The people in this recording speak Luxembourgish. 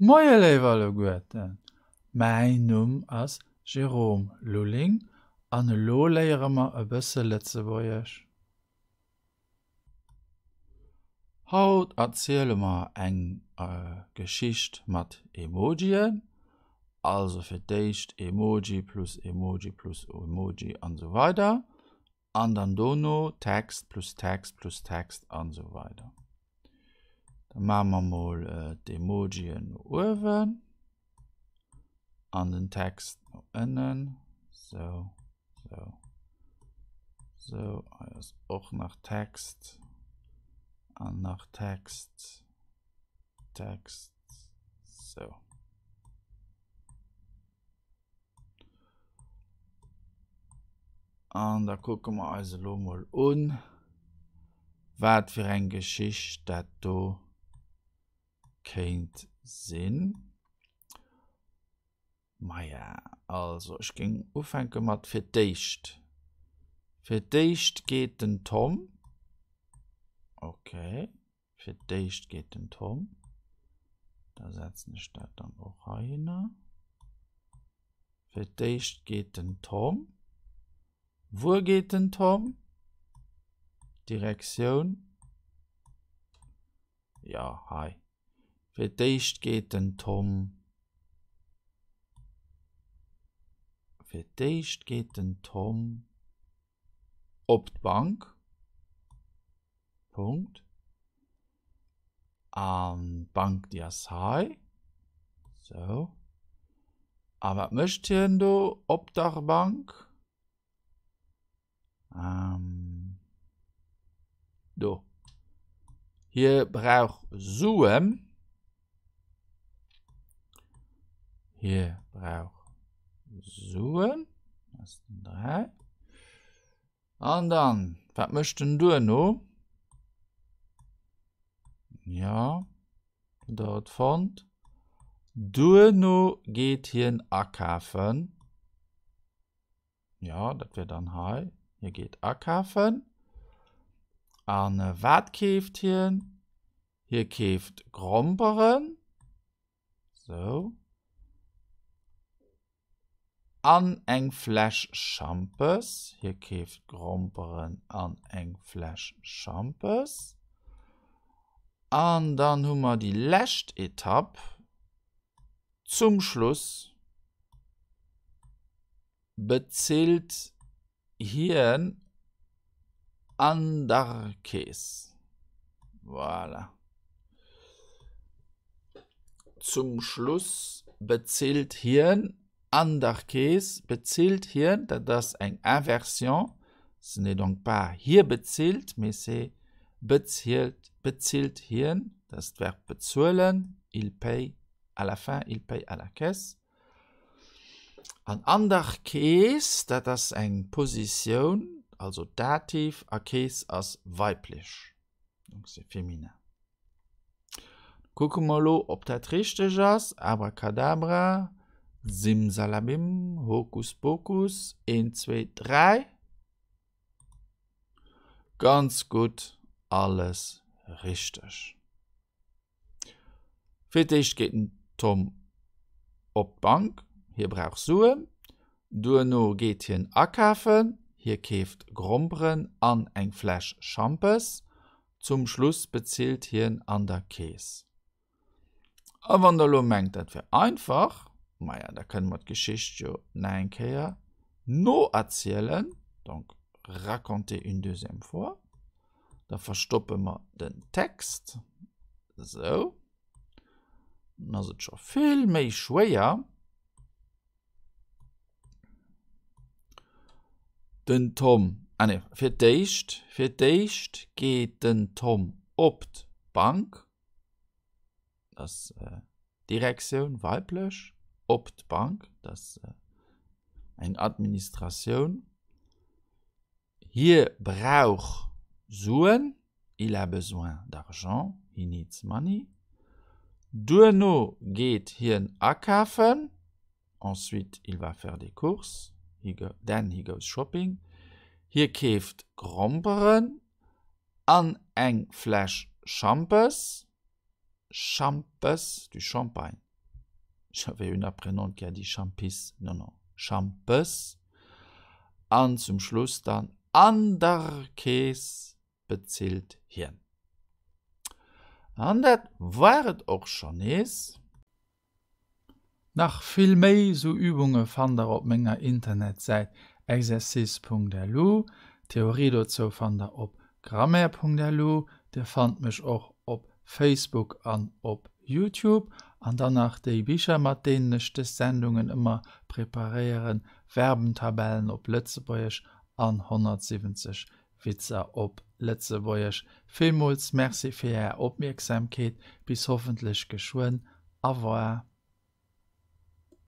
Moie léif alleguerten, mäin Numm ass Jérôme Lulling an elo léiere mer e bësse Lëtzebuergesch. Haut erziele mer eng Geschicht mat Emojien, also fir d'éischt Emoji plus Emoji plus Emoji an esou weider an dann dono Text plus Text plus Text an esou weider. Da maache mer mol d'Emojien no uewen an den Text no ënnen. Sou, sou, sou. Hei ass och nach Text an nach Text, Text, sou. An da kucke mer eis elo mol un, wat fir eng Geschicht dat do kéint sinn. Maja, also ech géing ufänke mat fir d'éischt. Fir d'éischt geet den Tom. Okay. Fir d'éischt geet den Tom. Da setzen ech dat dann och heihinner. Fir d'éischt geet den Tom. Wuer geet den Tom? Direktioun. Ja, hei. Fir d'éischt geet den Tom. Fir d'éischt geet den Tom op d'Bank. Punkt. An d'Bank déi ass hei. Sou. A wat mécht hien do op der Bank? Ähm, do. Hie brauch Suen. Hie brauch Suen. Dat ass den 3. An dann, wat mécht en duerno? Jo, hutt der et fonnt? Duerno geet hien akafen. Jo, dat wär dann hei. Hie geet akafen. An wat keeft hien? Hie keeft Gromperen. Sou. An eng Fläsch Schampes. Hie keeft Gromperen an eng Fläsch Schampes. An dann hu mer déi lescht Etapp zum Schluss. Bezilt hien an der Kees. Voilà. Zum Schluss bezilt hien an der Kees. Bezilt hien, dat ass eng Inversion. Ce n'est donc pas hie bezilt, mais c'est bezielt, bezilt hien. Dat ass d'Verb bezuelen, il paye à la fin, il paye à la caisse. An an der Kees, dat ass eng Positioun, also Dativ, a Kees ass weiblech, donc c'est féminin. Kucke mer elo, ob dat richteg ass. Abracadabra, Simsalabim, Hokuspokus, een, zwee, dräi. Ganz gutt, alles richteg. Fir d'éischt geet den Tom op d'Bank, hie brauch Suen. Duerno geet hien akafen, hie keeft Gromperen an eng Fläsch Schampes. Zum Schluss bezilt hien an der Kees. A wann der elo mengt, dat wär einfach, maja, da kënne mer d'Geschicht jo nach eng Kéier noerzielen, donc raconter une deuxième fois. Da verstoppe mer den Text. Sou. Dann ass et scho vill méi schwéier. Den Tom, ah nee, fir d'éischt, fir d'éischt geet den Tom op d'Bank. Dat ass äh, Direktioun weiblech, op d'Bank, dat ass äh, eng Administratioun. Hie brauch Suen, il a besoin d'argent, he needs money. Duerno geet hien akafen, ensuite il va faire des courses, he go, then he goes shopping. Hie keeft Gromperen an eng Fläsch Schampes, Schampes, du Champagne. J'avais une apprenante qui a dit Champis, non non, Schampes. An zum Schluss dann an der Kees bezilt hien. An dat war et och schonn nees. Nach vill méi sou Übunge fannt der op menger Internetsäit exercice.lu. D'Theorie dozou fannt der op grammaire.lu. Dir fannt mech och op Facebook an op Youtube. An dann nach déi Bicher mat deenen ech des Sendungen ëmmer preparéieren, Verbentabellen op Lëtzebuergesch an 170 Witzer op Lëtzebuergesch. Villmools Merci fir Är Opmierksamkeet. Bis hoffentlech geschwënn. Au revoir.